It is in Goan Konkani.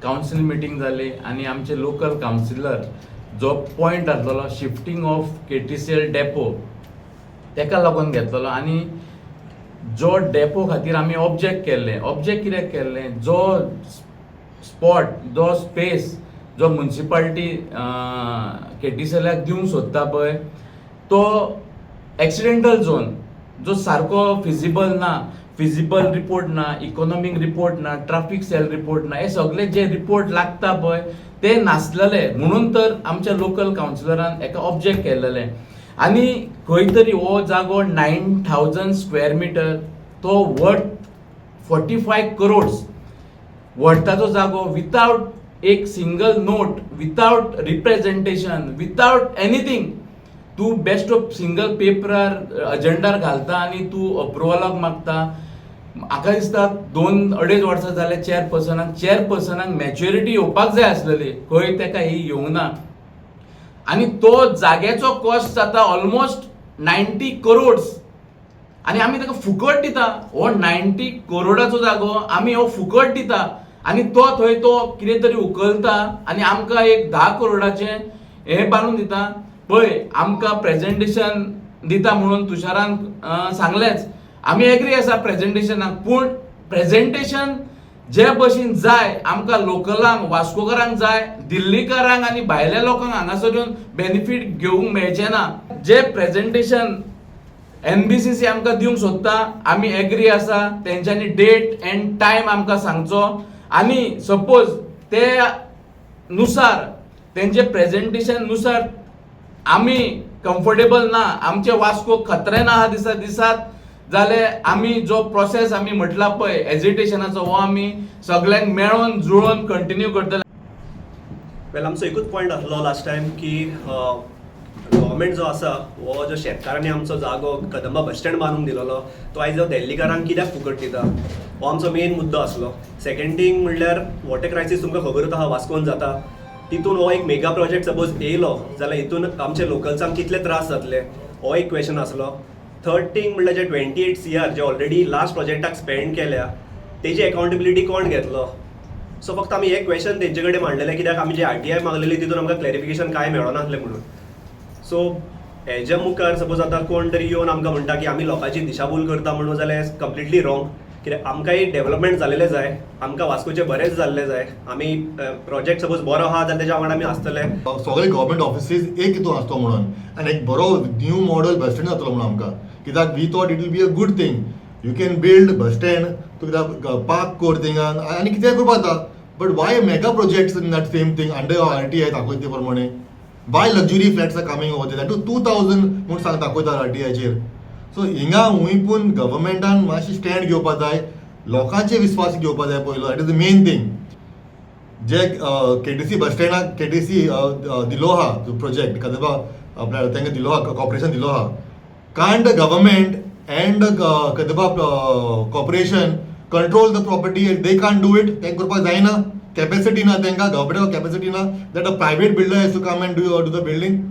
कावन्सील मिटींग जाली आनी आमचे लोकल कावन्सिलर जो पॉयंट आसलेलो shifting of KTCL depot, तेका लागून घेतलेलो आनी जो डेपो खातीर आमी ऑब्जेक्ट केल्लें. ऑब्जेक्ट कित्याक केल्लें? जो स्पॉट, जो स्पेस जो मुन्सिपाल्टी केटीसीएलाक दिवंक सोदता पळय, तो एक्सिडेंटल झोन जो सारको फिजिबल ना, फिजिबल रिपोर्ट ना, इकॉनॉमीक रिपोर्ट ना, ट्राफीक सेल रिपोर्ट ना, हे सगळे जे रिपोर्ट लागता पळय ते नासलेले. म्हणून तर आमच्या लोकल कावन्सिलरान एका ऑब्जेक्ट केल्लेले. आनी खंय तरी हो जागो 9000 स्क्वेअर मिटर, तो वर्थ 45 करोड्स वर्थाचो जागो, वितावट एक single note, without representation, without anything, तूं बेश्टो सिंगल पेपरार अजेंडार घालता आनी तूं अप्रुवलाक मागता. म्हाका दिसता 2-2.5 वर्सां जाले चेअरपर्सनाक. चेअरपर्सनाक मॅच्युरिटी येवपाक जाय आसलेली, खंय तेका ही येवंक ना. आनी तो जाग्याचो कॉस्ट जाता ऑलमोस्ट 90 करोड्स आनी आमी ताका फुकट दिता. हो 90 करोडाचो जागो आमी हो फुकट दिता आनी तो थंय तो कितें तरी उखलता आनी आमकां एक 10 करोडाचें हें बांदून दिता. पळय, आमकां प्रेजेंटेशन दिता म्हणून तुषारान सांगलेंच, आमी एग्री आसा प्रेजेंटेशनाक, पूण प्रेजेंटेशन जे भशेन जाय आमकां लोकलांक, वास्कोकारांक जाय, दिल्लीकारांक आनी भायल्या लोकांक हांगासर येवन बेनिफीट घेवंक मेळचें ना. जे प्रेजेंटेशन एनबीसीसी आमकां दिवंक सोदता, आमी एग्री आसा. तेंच्यांनी डेट एंड टायम आमकां सांगचो आनी सपोज ते नुसार, तेंचे प्रेजेंटेशन नुसार आमी कम्फर्टेबल ना, आमचे वास्को खतरे ना दिसा दिसात जाल्यार आमी जो प्रोसेस आमी म्हटला पळय एजिटेशनाचो, हो आमी सगल्यांक मेळोन जुळोन कंटिन्यू करतले. वेल, आमचो एकूच पॉयंट आसलो लास्ट टायम की गव्हर्मेंट जो आसा, हो जो शेतकारांनी आमचो जागो कदंबा बस स्टँड बांदून दिलेलो, तो आयज जो दिल्लीकारांक कित्याक फुकट दिता, हो आमचो मेन मुद्दो आसलो. सेकंड थिंग म्हणल्यार वॉटर क्रायसीस तुमकां खबरूच आहा वास्कोन जाता. तितून हो एक मेगा प्रोजेक्ट सपोज येयलो जाल्यार हितून आमचे लोकल्सांक कितले त्रास जातले, हो एक क्वेश्चन आसलो. थर्ड थिंग म्हणल्यार जे 28 सीआर जे ऑलरेडी लास्ट प्रोजेक्टाक स्पेंड केल्या, तेजी अकाउंटेबिलिटी कोण घेतलो? सो फक्त आमी हे क्वेश्चन तेंचे कडेन मांडलेले, कित्याक आमी जे आरटीआय मागलेली तितून आमकां क्लॅरिफिकेशन कांय मेळनासलें म्हणून. सो हेज्या मुखार सपोज आतां कोण तरी येवन आमकां म्हणटा की आमी लोकांची दिशाभूल करता म्हणून जाल्यार कंप्लिटली रॉंग, कित्याक आमकांय डेव्हलपमेंट जालेलें जाय, आमकां वास्कोचें बरेंच जाल्लें जाय. आमी प्रोजेक्ट सपोज बरो आहा जाल्यार तेज्या वांगडा आमी आसतले. सगळे गव्हर्मेंट ऑफिसीस एक हितून आसतो म्हणून आनी एक बरो न्यू मॉडल बस स्टँड जातलो म्हणून आमकां, कित्याक we thought it will be a good thing. You can build bus stand, तूं कित्याक पार्क कर थिंगा आनी कितेंय करपाक जाता, but why mega projects in that same thing under RTI दाखयता ते प्रमाणे? Why luxury flats are coming over that 2000 म्हूण सांग दाखयता आरटीआयचेर? सो हिंगा हुंय पूण गव्हर्मेंटान मातशी स्टँड घेवपा जाय, लोकांचे विस्वास घेवपा जाय पयलो. That is the main thing. जे केटीसी बस स्टँडाक केटीसी दिलो आहा प्रोजेक्ट, कदंबा आपल्या तांकां दिलो आहा, कॉर्पोरेशन दिलो आहा, can't the government and Kadamba corporation control the property? They can't do it? तें करपाक जायना? कॅपॅसिटी ना तांकां, गव्हर्मेंटाक कॅपॅसिटी ना that a private builder has to come and do the building?